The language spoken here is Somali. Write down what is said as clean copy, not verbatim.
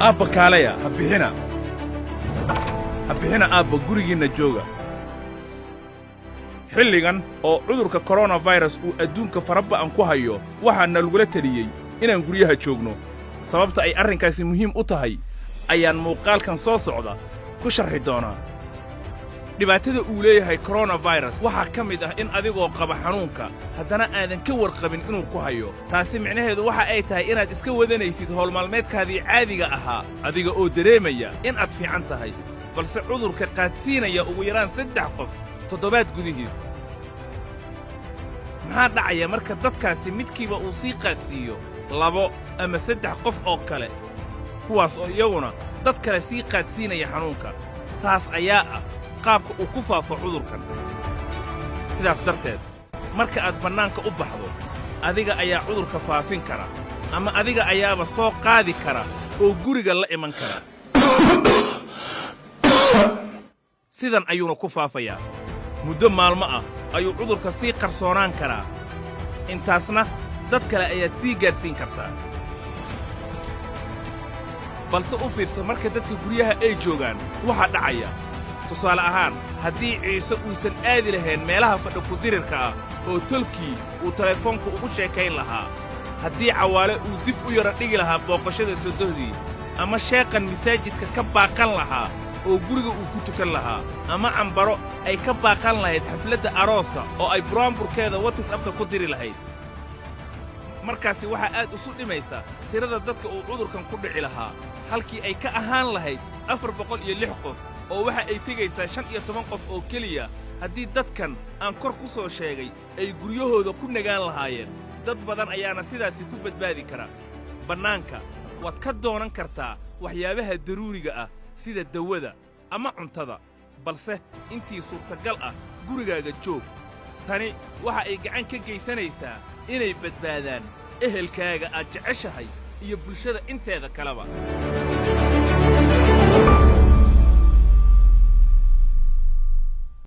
Aabba, kaalaya, ha bixina, ha bixina aabba, gurigiinna jooga. Xilligan oo cudurka koronafayras uu adduunka faraba'an ku hayo, waxaana lagula teliyey inaan guryaha joogno. Sababta ay arrinkaasi muhiim u tahay ayaan muuqaalkan soo socda ku sharxi doonaa. Dhibaatada uu leeyahay koronafayras waxaa ka mid ah in adigoo qaba xanuunka haddana aadan ka warqabin inuu ku hayo. Taasi micnaheedu waxa ay tahay inaad iska wadanaysid howlmaalmeedkaadii caadiga ahaa, adiga oo dareemaya in aad fiican tahay, balse cudurka qaadsiinaya ugu yaraan 3 qof toddobaad gudihiis. Maxaa dhacaya marka dadkaasi midkiiba uu sii qaadsiiyo labo ama 3 qof oo kale, kuwaas oo iyaguna dad kale sii qaadsiinaya xanuunka? Taas ayaa ah qaabka uu ku faafo cudurkan. Sidaas darteed, marka aad bannaanka u baxdo, adiga ayaa cudurka faafin kara ama adiga ayaaba soo qaadi kara oo guriga la iman kara. Sidan ayuuna ku faafayaa. Muddo maalmo ah ayuu cudurka sii qarsoonaan karaa, intaasna dad kale ayaad sii gaadhsiin kartaa. Balse u fiirsa marka dadka guryaha ay joogaan waxaa dhacaya. Tusaale ahaan, haddii Ciise uusan aadi lahayn meelaha fadhi ku-dirirka ah oo tolkii uu telefoonka ugu sheekayn lahaa, haddii Cawaale uu dib u yara dhigi lahaa booqashada sodohdii, ama sheeqan masaajidka ka baaqan lahaa oo guriga uu ku tukan lahaa, ama Cambaro ay ka baaqan lahayd xafladda arooska oo ay buraanburkeeda WhatsAppka ku diri lahayd, markaasi waxaa aad isu dhimaysa tirada dadka uu cudurkan ku dhici lahaa. Halkii ay ka ahaan lahayd 406 qof oo waxa ay tegaysaa 15 qof oo keliya, haddii dadkan aan kor ku soo sheegay ay guryahooda ku nagaan lahaayeen. Dad badan ayaana sidaasi ku badbaadi kara. Bannaanka waad ka doonan kartaa waxyaabaha daruuriga ah sida dawada ama cuntada, balse intii suurtagal ah gurigaaga joog. Tani waxa ay gacan ka gaysanaysaa inay badbaadaan ehelkaaga aad jeceshahay iyo bulshada inteeda kaleba.